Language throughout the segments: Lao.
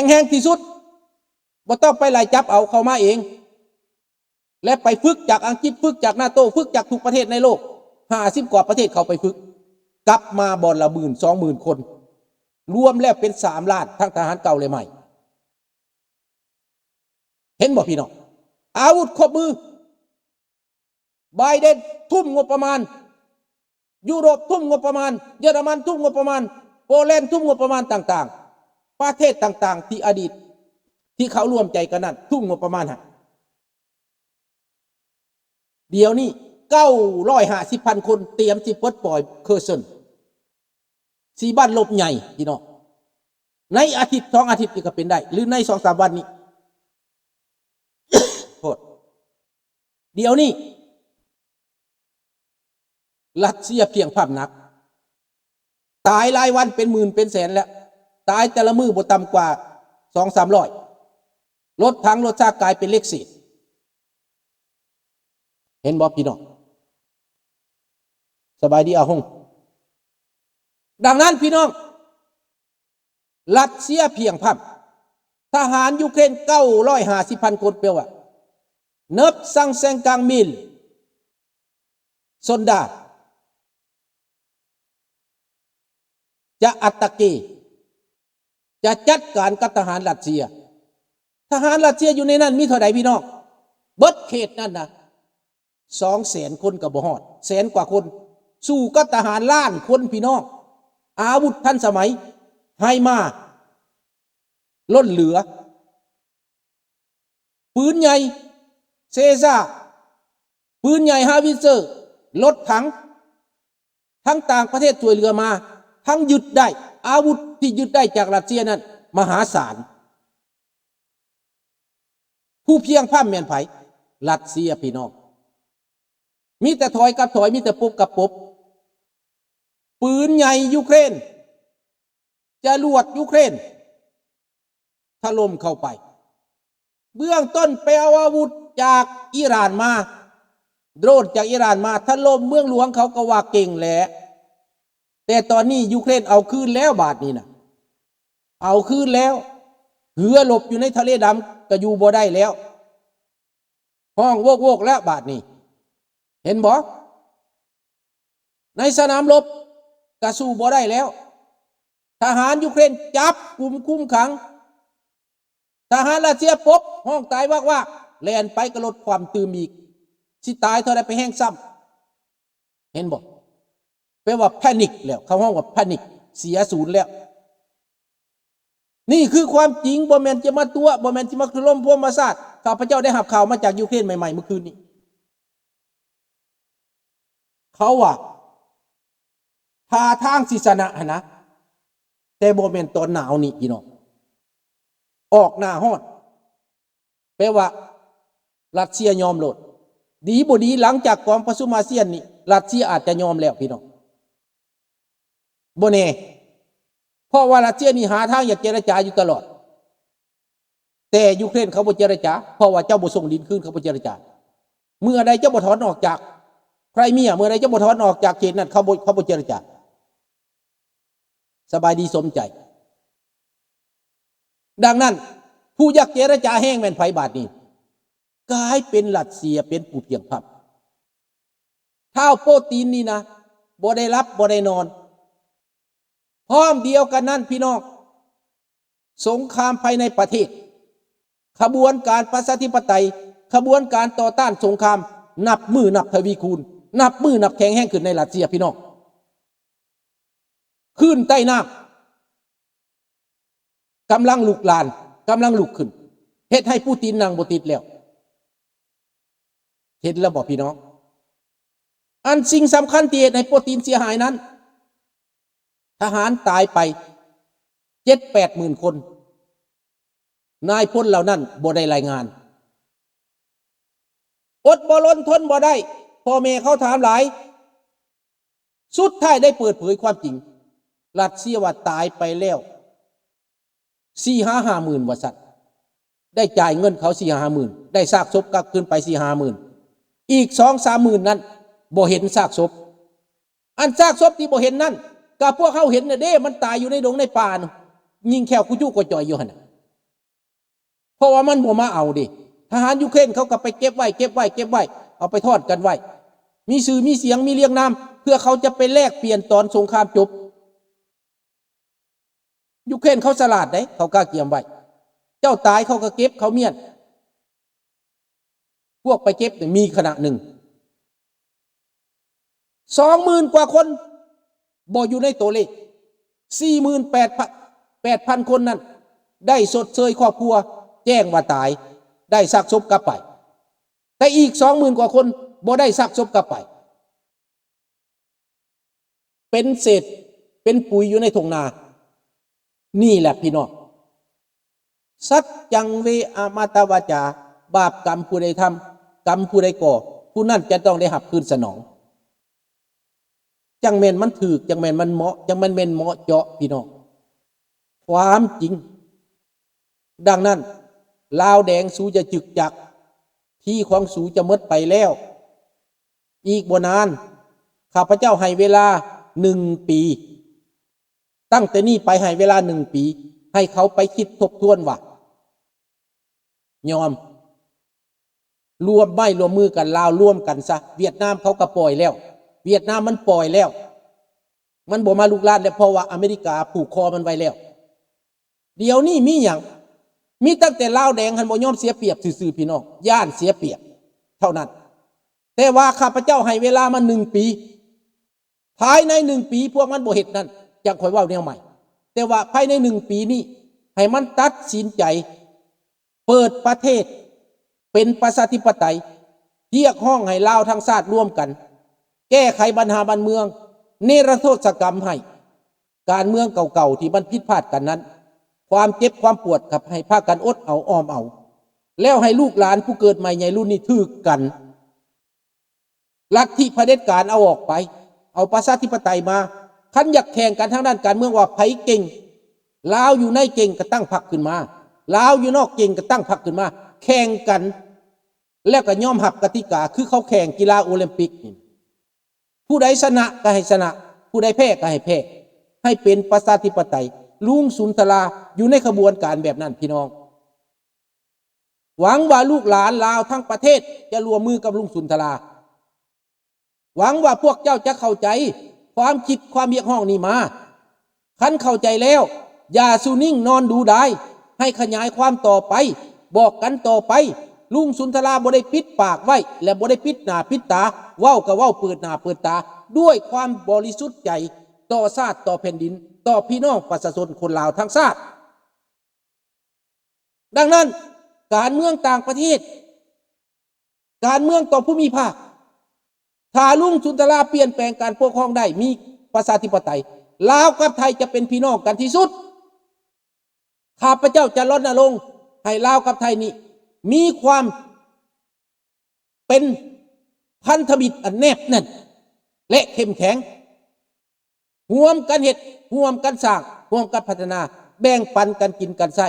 ງແຮງທີ່ສຸດ ບໍ່ຕ້ອງໄປໄລ່ຈັບເອົາ ເຂົ້າມາເອງ ແລະ ໄປຝຶກຈາກອັງກິດ, ຝຶກຈາກນາໂຕ, ຝຶກຈາກທຸກປະເທດໃນໂລກ ຫ້າສິບກວ່າປະເທດເຂົ້າໄປຝຶກ ກັບມາບ່ອນລະໝື່ນສອງໝື່ນຄົນ ລວມແລ້ວເປັນສາມລ້ານ ທັງທະຫານເກົ່າ ແລະ ໃໝ່. ເຫັນບໍ່ພີ່ນ້ອງ? ອາວຸດຄົບມື. ໄບເດັນທຸ່ມງົບປະມານ, ຢູໂຣບທຸ່ມງົບປະມານ, ເຢຍລະມັນທຸ່ມງົບປະມານ, ໂປແລນທຸ່ມງົບປະມານຕ່າງໆ, ປະເທດຕ່າງໆທີ່ອະດີດທີ່ເຂົາລວມໃຈກັນນັ້ນ ທຸ່ມງົບປະມານໃຫ້. ດຽວນີ້ເກົ້າຮ້ອຍຫ້າສິບພັນຄົນ ຕຽມຊິປົດປ່ອຍເຄີເຊິນ ຊິບັ້ນລົບໃຫຍ່ພີ່ນ້ອງ ໃນອາທິດສອງອາທິດນີ້ກໍເປັນໄດ້ ຫຼືໃນສອງສາມວັນນີ້ ໂທດ. ດຽວນີ້ ຣັດເຊຍພຽງພຳໜັກ ຕາຍລາຍວັນເປັນໝື່ນເປັນແສນແລ້ວ ຕາຍແຕ່ລະມື້ບໍ່ຕ່ຳກວ່າສອງສາມຮ້ອຍ ລົດຖັງລົດຊາກກາຍເປັນເຫຼັກເສດ. ເຫັນບໍ່ພີ່ນ້ອງ? ສະບາຍດີອາຫົງ. ດັ່ງນັ້ນພີ່ນ້ອງ ຣັດເຊຍພຽງພຳ ທະຫານຢູເຄຣນເກົ້າຮ້ອຍຫ້າສິບພັນຄົນ ແປວ່າ neuf cent cinquante mille soldats ຈະອັດຕະເກ ຈະຈັດການກັບທະຫານຣັດເຊຍ. ທະຫານຣັດເຊຍຢູ່ໃນນັ້ນມີເທົ່າໃດພີ່ນ້ອງ? ເບິດເຂດນັ້ນນະ ສອງແສນຄົນກໍບໍ່ຮອດ ແສນກວ່າຄົນ ສູ້ກັບທະຫານລ້ານຄົນພີ່ນ້ອງ. ອາວຸດທັນສະໄໝ ໄຮມາ ລົ້ນເຫຼືອ ປືນໃຫຍ່ ເຊຊາ ປືນໃຫຍ່ ຮາວິດເຊີ ລົດຖັງ ທັງຕ່າງປະເທດຊ່ວຍເຫຼືອມາ ທັງຍຶດໄດ້ ອາວຸດທີ່ຍຶດໄດ້ຈາກຣັດເຊຍນັ້ນມະຫາສານ. ຜູ້ພຽງພຳແມ່ນໃຜ? ຣັດເຊຍພີ່ນ້ອງ. ມີແຕ່ຖອຍກັບຖອຍ ມີແຕ່ປົບກັບປົບ. ປືນໃຫຍ່ຢູເຄຣນ ຈະລວດຢູເຄຣນ ຖະຫຼົ່ມເຂົ້າໄປ. ເບື້ອງຕົ້ນໄປເອົາອາວຸດຈາກອີຣານມາ ໂດຣນຈາກອີຣານມາ ຖະຫຼົ່ມເມືອງຫຼວງ ເຂົາກໍວ່າເກັ່ງແຫຼະ. ແຕ່ຕອນນີ້ຢູເຄຣນເອົາຄືນແລ້ວ ບາດນີ້ນະ ເອົາຄືນແລ້ວ. ເຮືອລົບຢູ່ໃນທະເລດຳກໍຢູ່ບໍ່ໄດ້ແລ້ວ. ຮ້ອງໂວກໆແລ້ວບາດນີ້ ເຫັນບໍ່? ໃນສະໜາມລົບກະສູ້ບໍ່ໄດ້ແລ້ວ. ທະຫານຢູເຄຣນຈັບກຸມຄຸມຂັງ. ທະຫານຣັດເຊຍປົບ ຮ້ອງຕາຍວາກໆ ແລ່ນໄປກະລົດຄວ່ຳຕື່ມອີກ. ຊິຕາຍເທົ່າໃດໄປແຮງຊ້ຳ. ເຫັນບໍ່? ແປວ່າແພນິກແລ້ວ ເຂົາຮ້ອງວ່າແພນິກ ເສຍສູນແລ້ວ. ນີ້ຄືຄວາມຈິງ ບໍ່ແມ່ນຈະມາຕົວະ ບໍ່ແມ່ນຈະມາຖະຫຼົ່ມພວມມາຊາດ. ຂ້າພະເຈົ້າໄດ້ຮັບຂ່າວມາຈາກຢູເຄຣນໃໝ່ໆມື້ຄືນນີ້. ເຂົາວ່າທ່າທາງຊິຊະນະຫັ້ນນະ ແຕ່ບໍ່ແມ່ນຕອນໜາວນີ້ພີ່ນ້ອງ ອອກໜ້າຮ້ອນ. ແປວ່າຣັດເຊຍຍອມໂລດ. ດີບໍ່ດີ ຫຼັງຈາກກອງປະຊຸມອາຊຽນນີ້ ຣັດເຊຍອາດຈະຍອມແລ້ວພີ່ນ້ອງ ບໍ່ແນ່. ເພາະວ່າຣັດເຊຍນີ້ຫາທາງຢາກເຈລະຈາຢູ່ຕະຫຼອດ ແຕ່ຢູເຄຣນເຂົາບໍ່ເຈລະຈາ ເພາະວ່າເຈົ້າບໍ່ສົ່ງດິນຄືນ ເຂົາບໍ່ເຈລະຈາ. ເມື່ອໃດເຈົ້າບໍ່ຖອນອອກຈາກໄຄຣເມຍ ເມື່ອໃດເຈົ້າບໍ່ຖອນອອກຈາກເຂດນັ້ນ ເຂົາບໍ່ ເຂົາບໍ່ເຈລະຈາ. ສະບາຍດີສົມໃຈ. ດັ່ງນັ້ນ ຜູ້ຢາກເຈລະຈາແຮງແມ່ນໃຜບາດນີ້? ກາຍເປັນຣັດເຊຍເປັນຜູ້ພຽງພຳ. ທ້າວໂປຕີນນີ້ນະ ບໍ່ໄດ້ຫຼັບບໍ່ໄດ້ນອນ. ພ້ອມດຽວກັນນັ້ນພີ່ນ້ອງ ສົງຄາມພາຍໃນປະເທດ ຂະບວນການປະຊາທິປະໄຕ ຂະບວນການຕໍ່ຕ້ານສົງຄາມ ນັບມື້ນັບທະວີຄູນ ນັບມື້ນັບແຂງແຮງຂຶ້ນໃນຣັດເຊຍພີ່ນ້ອງ. ຄື້ນໃຕ້ນ້ຳກຳລັງລຸກລານ ກຳລັງລຸກຂຶ້ນ ເຮັດໃຫ້ປູຕິນນັ່ງບໍ່ຕິດແລ້ວ. ເຫັນແລ້ວບໍ່ພີ່ນ້ອງ? ອັນສິ່ງສຳຄັນທີ່ເຮັດໃຫ້ປູຕິນເສຍຫາຍນັ້ນ ທະຫານຕາຍໄປເຈັດແປດໝື່ນຄົນ ນາຍພົນເຫຼົ່ານັ້ນບໍ່ໄດ້ລາຍງານ. ອົດບໍ່ລົນທົນບໍ່ໄດ້ ພໍ່ແມ່ເຂົາຖາມຫຼາຍ ສຸດທ້າຍໄດ້ເປີດເຜີຍຄວາມຈິງ ຣັດເຊຍວ່າຕາຍໄປແລ້ວສີ່ຫາຫ້າໝື່ນວ່າຊັ້ນ. ໄດ້ຈ່າຍເງິນເຂົາສີ່ຫາຫ້າໝື່ນ ໄດ້ຊາກສົບກັບຄືນໄປສີ່ຫາຫ້າໝື່ນ ອີກສອງສາມໝື່ນນັ້ນບໍ່ເຫັນຊາກສົບ. ອັນຊາກສົບທີ່ບໍ່ເຫັນນັ້ນ ກໍພວກເຮົາເຫັນນະເດ້ ມັນຕາຍຢູ່ໃນດົງໃນປ່ານະ ຍິງແຂ້ວກຸຈຸກະຈ່ອຍຢູ່ຫັ້ນນະ. ເພາະວ່າມັນບໍ່ມາເອົາເດ້. ທະຫານຢູເຄຣນເຂົາກໍໄປເກັບໄວ້ ເກັບໄວ້ ເກັບໄວ້ ເອົາໄປທອດກັນໄວ້ ມີຊື່ມີສຽງ ມີລຽງນາມ ເພື່ອເຂົາຈະໄປແລກປ່ຽນຕອນສົງຄາມຈົບ. ຢູເຄຣນເຂົາສະຫຼາດເດ້ ເຂົາກະກຽມໄວ້ ເຈົ້າຕາຍເຂົາກໍເກັບ ເຂົາມ້ຽນ. ພວກໄປເກັບນີ້ມີຄະນະໜຶ່ງ ສອງໝື່ນກວ່າຄົນ ບໍ່ຢູ່ໃນຕົວເລກ ສີ່ໝື່ນແປດພັນ ແປດພັນຄົນນັ້ນ ໄດ້ຊົດເຊີຍຄອບຄົວ ແຈ້ງວ່າຕາຍ ໄດ້ຊາກສົບກັບໄປ. ແຕ່ອີກສອງໝື່ນກວ່າຄົນ ບໍ່ໄດ້ຊາກສົບກັບໄປ ເປັນເສດເປັນປຸຍຢູ່ໃນທົ່ງນາ. ນີ້ແຫຼະພີ່ນ້ອງ ສັດຈັງເວອະມະຕະວາຈາ ບາບກຳຜູ້ໃດທຳ ກຳຜູ້ໃດກໍ່ ຜູ້ນັ້ນຈະຕ້ອງໄດ້ຮັບຄືນສະໜອງ. ຈັ່ງແມ່ນມັນຖືກ ຈັ່ງແມ່ນມັນເໝາະ ຈັ່ງມັນແມ່ນເໝາະເຈາະ ພີ່ນ້ອງ ຄວາມຈິງ. ດັ່ງນັ້ນ ລາວແດງ ສູຢ່າຈຶກຈັກ ທີຂອງສູຈະໝົດໄປແລ້ວ ອີກບໍ່ນານ ຂ້າພະເຈົ້າໃຫ້ເວລາໜຶ່ງປີ. ຕັ້ງແຕ່ນີ້ໄປໃຫ້ເວລາໜຶ່ງປີ ໃຫ້ເຂົາໄປຄິດທົບທວນວ່າ ຍອມ ລວມໄມ້ລວມມືກັນ ລາວລວມກັນຊະ. ຫວຽດນາມເຂົາກໍປ່ອຍແລ້ວ ຫວຽດນາມມັນປ່ອຍແລ້ວ ມັນບໍ່ມາລຸກລານແລ້ວ ເພາະວ່າອາເມລິກາຜູກຄໍມັນໄວ້ແລ້ວ. ດຽວນີ້ມີຫຍັງ? ມີຕັ້ງແຕ່ລາວແດງຫັ້ນບໍ່ຍອມເສຍປຽບຊື່ໆ ພີ່ນ້ອງ ຢ້ານເສຍປຽບເທົ່ານັ້ນ. ແຕ່ວ່າຂ້າພະເຈົ້າໃຫ້ເວລາມັນໜຶ່ງປີ ພາຍໃນໜຶ່ງປີພວກມັນບໍ່ເຮັດນັ້ນ ຈັ່ງຄ່ອຍເວົ້າແນວໃໝ່. ແຕ່ວ່າພາຍໃນໜຶ່ງປີນີ້ ໃຫ້ມັນຕັດສິນໃຈເປີດປະເທດເປັນປະຊາທິປະໄຕ, ຮຽກຮ້ອງໃຫ້ລາວທັງຊາດລວມກັນ ແກ້ໄຂບັນຫາບ້ານເມືອງ, ເນລະໂທດສະກຳໃຫ້ການເມືອງເກົ່າໆທີ່ມັນຜິດພາດກັນນັ້ນ, ຄວາມເຈັບຄວາມປວດກໍໃຫ້ພາກັນອົດເອົາ ອ້ອມເອົາ, ແລ້ວໃຫ້ລູກຫຼານຜູ້ເກີດໃໝ່ໃຫຍ່ລຸ້ນນີ້ຖືກກັນ. ລັດທິຜະເດັດການເອົາອອກໄປ, ເອົາປະຊາທິປະໄຕມາ. ຄັນຢາກແຂ່ງກັນທາງດ້ານການເມືອງວ່າໃຜເກັ່ງ, ລາວຢູ່ໃນເກັ່ງກໍຕັ້ງພັກຂຶ້ນມາ, ລາວຢູ່ນອກເກັ່ງກໍຕັ້ງພັກຂຶ້ນມາ, ແຂ່ງກັນ ແລ້ວກໍຍອມຮັບກະຕິກາ ຄືເຂົາແຂ່ງກິລາໂອລິມປິກນີ້, ຜູ້ໃດຊະນະກໍໃຫ້ຊະນະ, ຜູ້ໃດແພ້ກໍໃຫ້ແພ້, ໃຫ້ເປັນປະຊາທິປະໄຕ. ລຸງສຸນທະລາຢູ່ໃນຂະບວນການແບບນັ້ນ ພີ່ນ້ອງ. ຫວັງວ່າລູກຫຼານລາວທັງປະເທດຈະຮ່ວມມືກັບລຸງສຸນທະລາ. ຫວັງວ່າພວກເຈົ້າຈະເຂົ້າໃຈຄວາມຄິດຄວາມຮຽກຮ້ອງນີ້ມາ. ຄັນເຂົ້າໃຈແລ້ວ, ຢ່າສູ່ນິ່ງນອນດູດາຍ, ໃຫ້ຂະຫຍາຍຄວາມຕໍ່ໄປ, ບອກກັນຕໍ່ໄປ. ລຸງສຸນທະລາບໍ່ໄດ້ປິດປາກໄວ້ ແລະ ບໍ່ໄດ້ປິດໜ້າປິດຕາ, ເວົ້າກໍເວົ້າເປີດໜ້າເປີດຕາ ດ້ວຍຄວາມບໍລິສຸດໃຈຕໍ່ຊາດ, ຕໍ່ແຜ່ນດິນ, ຕໍ່ພີ່ນ້ອງປະຊາຊົນຄົນລາວທັງຊາດ. ດັ່ງນັ້ນ, ການເມືອງຕ່າງປະເທດ, ການເມືອງຕໍ່ພູມິພາກ, ຖ້າລຸງສຸນທະລາປ່ຽນແປງການປົກຄອງໄດ້, ມີປະຊາທິປະໄຕ, ລາວກັບໄທຈະເປັນພີ່ນ້ອງກັນທີ່ສຸດ. ຂ້າພະເຈົ້າຈະລົນນະລົງໃຫ້ລາວກັບໄທນີ້ມີຄວາມ ເປັນພັນທະມິດອັນແນບແໜ້ນ ແລະ ເຂັ້ມແຂງ, ຮ່ວມກັນເຮັດ, ຮ່ວມກັນສ້າງ, ຮ່ວມກັນພັດທະນາ, ແບ່ງປັນກັນກິນກັນໃຊ້,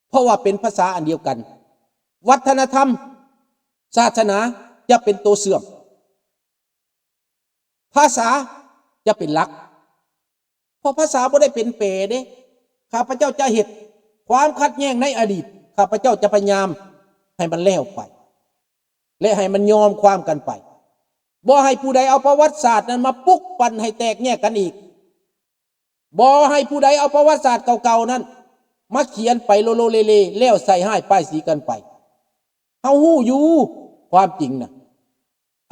ເພາະວ່າເປັນພາສາອັນດຽວກັນ. ວັດທະນະທຳ, ສາສະໜາຈະເປັນໂຕເຊື່ອມ, ພາສາຈະເປັນຫຼັກ. ເພາະພາສາບໍ່ໄດ້ເປັນແປເດ້. ຂ້າພະເຈົ້າຈະເຮັດຄວາມຂັດແຍ່ງໃນອະດີດ, ຂ້າພະເຈົ້າຈະພະຍາຍາມໃຫ້ມັນແລ້ວໄປ ແລະ ໃຫ້ມັນຍອມຄວາມກັນໄປ. ບໍ່ໃຫ້ຜູ້ໃດເອົາປະຫວັດສາດນັ້ນມາປຸກປັ່ນໃຫ້ແຕກແຍກກັນອີກ. ບໍ່ໃຫ້ຜູ້ໃດເອົາປະຫວັດສາດເກົ່າໆນັ້ນມາຂຽນໄປໂລໆເລໆ ແລ້ວໃສ່ຮ້າຍປ້າຍສີກັນໄປ. ເຮົາຮູ້ຢູ່ຄວາມຈິງນະ.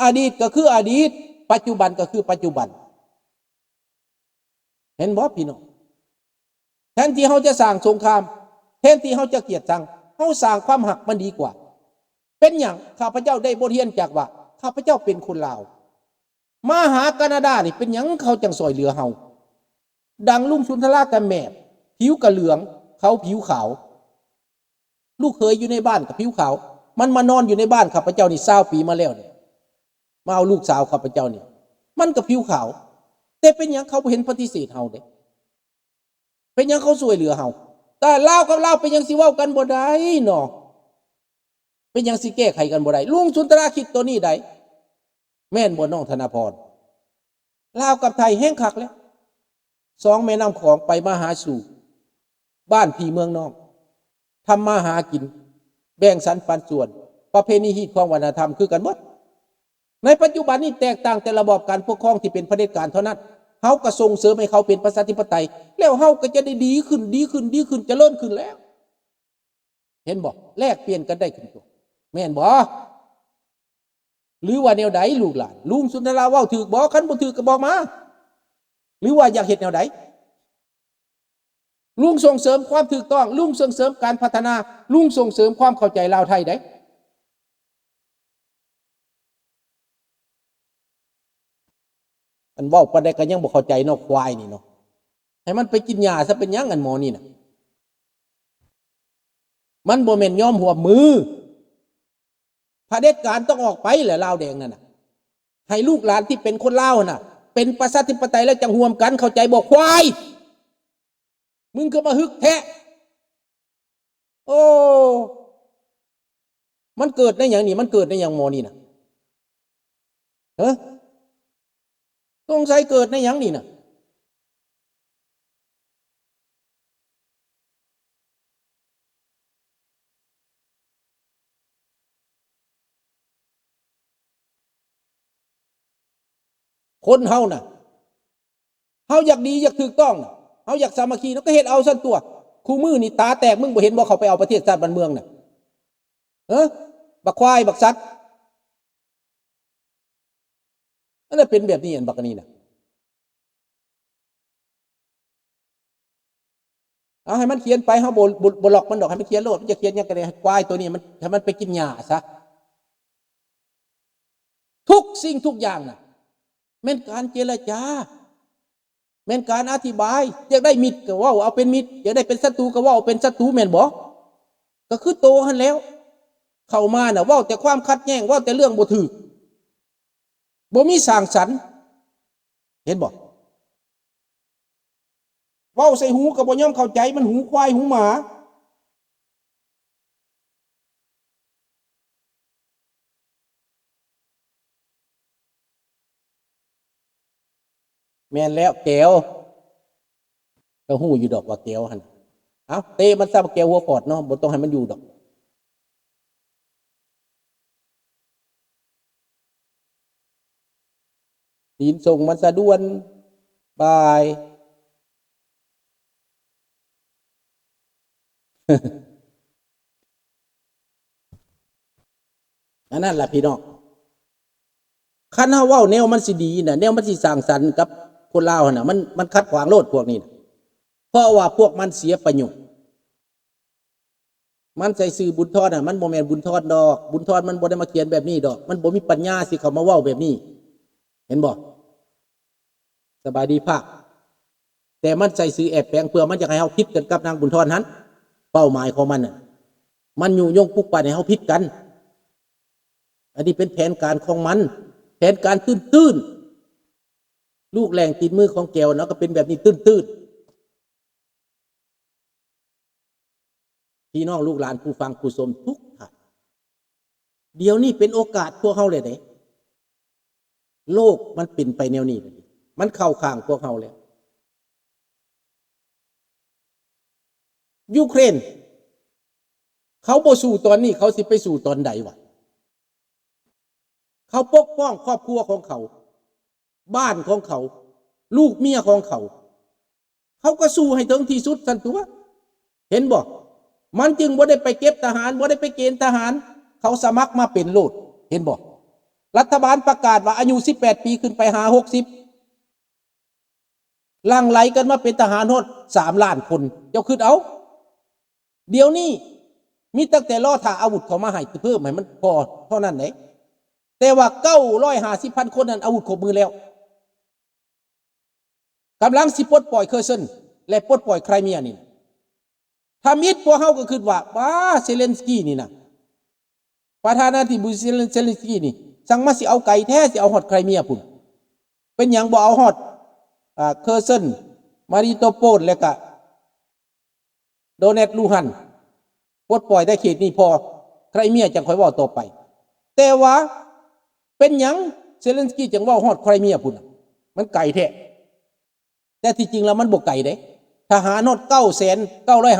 ອະດີດກໍຄືອະດີດ, ປັດຈຸບັນກໍຄືປັດຈຸບັນ. ເຫັນບໍ່ພີ່ນ້ອງ? ແທນທີ່ເຮົາຈະສ້າງສົງຄາມ, ແທນທີ່ເຮົາຈະກຽດຊັງ, ເຮົາສ້າງຄວາມຮັກມັນດີກວ່າ. ເປັນຫຍັງ? ຂ້າພະເຈົ້າໄດ້ບົດຮຽນຈາກວ່າ ຂ້າພະເຈົ້າເປັນຄົນລາວ, ມາຫາການາດານີ້ ເປັນຫຍັງເຂົາຈັ່ງຊ່ອຍເຫຼືອເຮົາ? ດັ່ງລຸງສຸນທະລາກັບແມ່, ຜິວກະເຫຼືອງ, ເຂົາຜິວຂາວ. ລູກເຂີຍຢູ່ໃນບ້ານກໍຜິວຂາວ, ມັນມານອນຢູ່ໃນບ້ານຂ້າພະເຈົ້ານີ້ຊາວປີມາແລ້ວນີ້, ມາເອົາລູກສາວຂ້າພະເຈົ້ານີ້, ມັນກໍຜິວຂາວ. ແຕ່ເປັນຫຍັງເຂົາບໍ່ເຫັນປະຕິເສດເຮົາເດ້? ເປັນຫຍັງເຂົາຊ່ວຍເຫຼືອເຮົາ? ແຕ່ລາວກັບລາວເປັນຫຍັງຊິເວົ້າກັນບໍ່ໄດ້ເນາະ? ເປັນຫຍັງຊິແກ້ໄຂກັນບໍ່ໄດ້? ລຸງສຸນທະລາຄິດໂຕນີ້ໄດ້. ແມ່ນບໍ່ນ້ອງທະນາພອນ? ລາວກັບໄທແຮງຄັກແຫຼະ, ສອງແມ່ນ້ຳຂອງໄປມາຫາສູ່ ບ້ານພີ່ເມືອງນ້ອງ, ທຳມາຫາກິນ ແບ່ງສັນປັນສ່ວນ ປະເພນີຮີດຄອງວັດທະນະທຳຄືກັນໝົດ. ໃນປັດຈຸບັນນີ້ແຕກຕ່າງແຕ່ລະບອບການປົກຄອງທີ່ເປັນຜະເດັດການເທົ່ານັ້ນ. ເຮົາກໍສົ່ງເສີມໃຫ້ເຂົາເປັນປະຊາທິປະໄຕ ແລ້ວເຮົາກໍຈະໄດ້ດີຂຶ້ນ ດີຂຶ້ນ ດີຂຶ້ນ ຈະເລີນຂຶ້ນແລ້ວ. ເຫັນບໍ່? ແລກປ່ຽນກັນໄດ້ຂຶ້ນຕົວະ ແມ່ນບໍ່? ຫຼືວ່າແນວໃດລູກຫຼານ? ລຸງສຸນທະລາເວົ້າຖືກບໍ່? ຄັນບໍ່ຖືກກໍບອກມາ. ຫຼືວ່າຢາກເຮັດແນວໃດ? ລຸງສົ່ງເສີມຄວາມຖືກຕ້ອງ, ລຸງສົ່ງເສີມການພັດທະນາ, ລຸງສົ່ງເສີມຄວາມເຂົ້າໃຈລາວໄທເດ້. ອັນເວົ້າປານໃດກໍຍັງບໍ່ເຂົ້າໃຈເນາະ ຄວາຍນີ້ເນາະ. ໃຫ້ມັນໄປກິນຫຍ້າຊະເປັນຫຍັງ ອັນໝໍນີ້ນະ. ມັນບໍ່ແມ່ນຍອມຮ່ວມມື. ຜະເດັດການຕ້ອງອອກໄປແຫຼະ ລາວແດງນັ້ນນະ. ໃຫ້ລູກຫຼານທີ່ເປັນຄົນລາວຫັ້ນນະ ເປັນປະຊາທິປະໄຕແລ້ວຈັ່ງຮ່ວມກັນ ເຂົ້າໃຈບໍ່ ຄວາຍ? ມຶງຄືມາຮຶກແທ້. ໂອ້ ມັນເກີດໃນຫຍັງນີ້? ມັນເກີດໃນຫຍັງໝໍນີ້ນະ? ເອີ ສົງໄສເກີດໃນຫຍັງນີ້ນະ? ຄົນເຮົານະ ເຮົາຢາກດີ ຢາກຖືກຕ້ອງ ເຮົາຢາກສາມັກຄີ ເຮົາກໍເຮັດເອົາຊັ້ນຕົວະ. ຄູ່ມື້ນີ້ຕາແຕກ ມຶງບໍ່ເຫັນບໍ່ ເຂົາໄປເອົາປະເທດຊາດບ້ານເມືອງນະ? ເອີ ບັກຄວາຍ ບັກສັດ. ອັນນັ້ນເປັນແບບນີ້ ອັນບັກອັນນີ້ນະ. ເອົາໃຫ້ມັນຂຽນໄປ ເຮົາບໍ່ ບໍ່ ບໍ່ລັອກມັນດອກ ໃຫ້ມັນຂຽນໂລດ. ມັນຈະຂຽນຫຍັງກໍໄດ້ ຄວາຍຕົວນີ້ ມັນ ໃຫ້ມັນໄປກິນຫຍ້າຊະ. ທຸກສິ່ງທຸກຢ່າງນະ ແມ່ນການເຈລະຈາ, ແມ່ນການອະທິບາຍ. ຢາກໄດ້ມິດກໍເວົ້າເອົາເປັນມິດ, ຢາກໄດ້ເປັນສັດຕູກໍເວົ້າເອົາເປັນສັດຕູ ແມ່ນບໍ່? ກໍຄືໂຕຫັ້ນແລ້ວ. ເຂົ້າມານະ ເວົ້າແຕ່ຄວາມຂັດແຍ່ງ, ເວົ້າແຕ່ເລື່ອງບໍ່ຖືກ, ບໍ່ມີສ້າງສັນ. ເຫັນບໍ່? ເວົ້າໃສ່ຫູກໍບໍ່ຍອມເຂົ້າໃຈ, ມັນຫູຄວາຍຫູໝາ. ແມ່ນແລ້ວ ແກວ ກໍຮູ້ຢູ່ດອກວ່າແກວຫັ້ນ. ເອົ້າ ເຕະມັນຊະ ແກວຫົວຂອດເນາະ, ບໍ່ຕ້ອງໃຫ້ມັນຢູ່ດອກ. ຕີນສົ່ງມັນສະດ່ວນບາຍ. ອັນນັ້ນລະພີ່ນ້ອງ, ຄັນເຮົາເວົ້າແນວມັນຊິດີນະ, ແນວມັນຊິສ້າງສັນກັບຄົນລາວຫັ້ນນະ, ມັນ ມັນຂັດຂວາງໂລດພວກນີ້ນະ, ເພາະວ່າພວກມັນເສຍປະໂຫຍດ. ມັນໃສ່ຊື່ບຸນທອນນະ, ມັນບໍ່ແມ່ນບຸນທອນດອກ. ບຸນທອນມັນບໍ່ໄດ້ມາຂຽນແບບນີ້ດອກ, ມັນບໍ່ມີປັນຍາຊິເຂົ້າມາເວົ້າແບບນີ້. ເຫັນບໍ່? ສະບາຍດີພາກ. ແຕ່ມັນໃສ່ຊື່ແອບແຝງ ເພື່ອມັນຢາກໃຫ້ເຮົາຜິດກັນກັບນາງບຸນທອນຫັ້ນ. ເປົ້າໝາຍຂອງມັນນະ, ມັນຍຸຍົງປຸກປັ່ນໃຫ້ເຮົາຜິດກັນ. ອັນນີ້ເປັນແຜນການຂອງມັນ, ແຜນການຕື້ນໆ. ລູກແຫຼງຕີນມືຂອງແກວນະ ກໍເປັນແບບນີ້, ຕື້ນໆ. ພີ່ນ້ອງລູກຫຼານຜູ້ຟັງຜູ້ຊົມທຸກທ່ານ, ດຽວນີ້ເປັນໂອກາດພວກເຮົາແລ້ວເດ້. ໂລກມັນເປັນໄປແນວນີ້ແລ້ວ, ມັນເຂົ້າຂ້າງພວກເຮົາແລ້ວ. ຢູເຄຣນ ເຂົາບໍ່ສູ້ຕອນນີ້ ເຂົາຊິໄປສູ້ຕອນໃດວະ? ເຂົາປົກປ້ອງຄອບຄົວຂອງເຂົາ, ບ້ານຂອງເຂົາ, ລູກເມຍຂອງເຂົາ, ເຂົາກໍສູ້ໃຫ້ເຖິງທີ່ສຸດຊັ້ນຕົວະ. ເຫັນບໍ່? ມັນຈຶ່ງບໍ່ໄດ້ໄປເກັບທະຫານ, ບໍ່ໄດ້ໄປເກນທະຫານ, ເຂົາສະໝັກມາເປັນໂລດ. ເຫັນບໍ່? ລັດຖະບານປະກາດວ່າອາຍຸສິບແປດປີຂຶ້ນໄປຫາຫົກສິບ ຫຼັ່ງໄຫຼກັນມາເປັນທະຫານຮອດສາມລ້ານຄົນ. ເຈົ້າຄິດເອົາ, ດຽວນີ້ມີຕັ້ງແຕ່ລໍຖ້າອາວຸດເຂົ້າມາໃຫ້ເພີ່ມໃຫ້ມັນພໍເທົ່ານັ້ນເດ້. ແຕ່ວ່າເກົ້າຮ້ອຍຫ້າສິບພັນຄົນນັ້ນອາວຸດຄົບມືແລ້ວ, ກຳລັງຊິປົດປ່ອຍເຄີເຊິນ ແລະ ປົດປ່ອຍໄຄຣເມຍນີ້. ທຳອິດພວກເຮົາກໍຄິດວ່າ ປ້າ ເຊເລັນສກີນີ້ນະ, ປະທານາທິບໍດີເຊເລັນສກີນີ້ ຊ່າງມາຊິເອົາໄກແທ້, ຊິເອົາຮອດໄຄຣເມຍພຸ້ນ. ເປັນຫຍັງບໍ່ເອົາຮອດ ອ່າ ເຄີເຊິນ, ມາຣິໂຕໂປນ ແລະກະໂດແນັດ ລູຮັນ, ປົດປ່ອຍແຕ່ເຂດນີ້ພໍ, ໄຄຣເມຍຈັ່ງຄ່ອຍເວົ້າຕໍ່ໄປ. ແຕ່ວ່າເປັນຫຍັງເຊເລັນສກີຈຶ່ງເວົ້າຮອດໄຄຣເມຍພຸ້ນນະ? ມັນໄກແທ້. ແຕ່ທີ່ຈິງແລ້ວມັນບໍ່ໄກເດ້. ທະຫານຮອດເກົ້າແສນເກົ້າຮ້ອຍຫ້າ